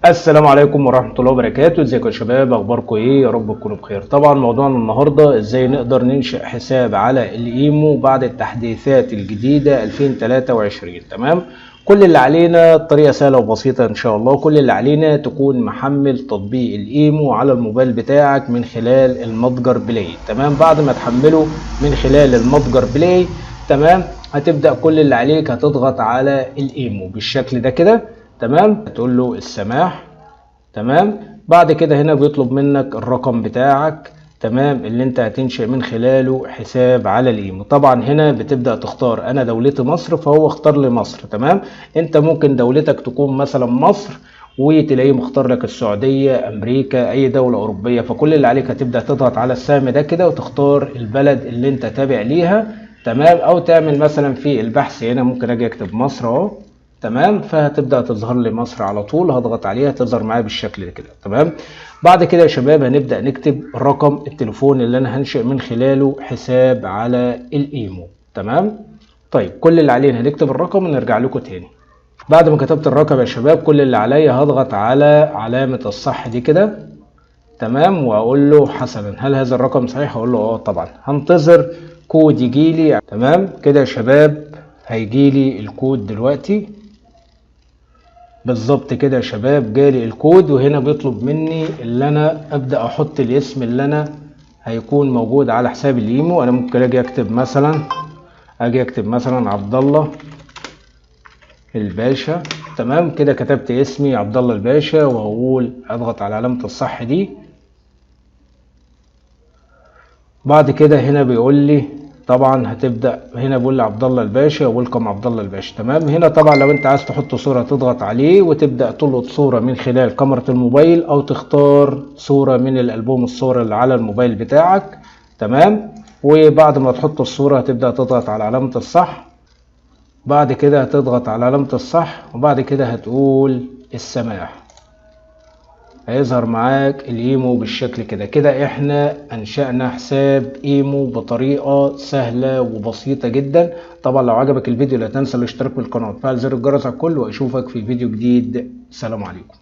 السلام عليكم ورحمة الله وبركاته. ازيكم يا شباب، اخباركم ايه؟ يا رب تكونوا بخير. طبعا موضوعنا النهاردة ازاي نقدر ننشئ حساب على الايمو بعد التحديثات الجديدة 2023. تمام، كل اللي علينا الطريقة سهلة وبسيطة ان شاء الله. كل اللي علينا تكون محمل تطبيق الايمو على الموبايل بتاعك من خلال المتجر بلاي. تمام، بعد ما تحمله من خلال المتجر بلاي، تمام، هتبدأ كل اللي عليك هتضغط على الايمو بالشكل ده كده. تمام، هتقول له السماح. تمام، بعد كده هنا بيطلب منك الرقم بتاعك، تمام، اللي انت هتنشئ من خلاله حساب على الايمو. طبعا هنا بتبدأ تختار، انا دولتي مصر فهو اختار لي مصر. تمام، انت ممكن دولتك تكون مثلا مصر وتلاقيه مختار لك السعودية، امريكا، اي دولة اوروبية. فكل اللي عليك هتبدأ تضغط على السهم ده كده وتختار البلد اللي انت تابع ليها. تمام، او تعمل مثلا في البحث هنا، ممكن اجي اكتب مصر اهو. تمام، فهتبدأ تظهر لي مصر على طول، هضغط عليها تظهر معايا بالشكل ده كده. تمام، بعد كده يا شباب هنبدأ نكتب رقم التليفون اللي انا هنشئ من خلاله حساب على الايمو. تمام، طيب كل اللي علينا هنكتب الرقم ونرجع لكم تاني. بعد ما كتبت الرقم يا شباب كل اللي عليا هضغط على علامة الصح دي كده. تمام، واقول له حسنا هل هذا الرقم صحيح؟ هقول له طبعا. هنتظر كود يجيلي. تمام كده يا شباب، هيجيلي الكود دلوقتي بالظبط كده يا شباب، جالي الكود. وهنا بيطلب مني اللي انا ابدا احط الاسم اللي انا هيكون موجود على حساب الايمو. انا ممكن اجي اكتب مثلا عبد الله الباشا. تمام كده، كتبت اسمي عبد الله الباشا، وهقول اضغط على علامة الصح دي. بعد كده هنا بيقول لي طبعا هتبدا هنا بيقول لي عبد الله الباشا، welcome عبد الله الباشا. تمام، هنا طبعا لو انت عايز تحط صوره تضغط عليه وتبدا تلقط صوره من خلال كاميرا الموبايل، او تختار صوره من الالبوم الصور اللي على الموبايل بتاعك. تمام، وبعد ما تحط الصوره هتبدا تضغط على علامه الصح، بعد كده هتضغط على علامه الصح، وبعد كده هتقول السماح. هيظهر معاك الايمو بالشكل كده. كده احنا انشأنا حساب ايمو بطريقة سهلة وبسيطة جدا. طبعا لو عجبك الفيديو لا تنسى الاشتراك بالقناة وتفعل زر الجرس على الكل، واشوفك في فيديو جديد. سلام عليكم.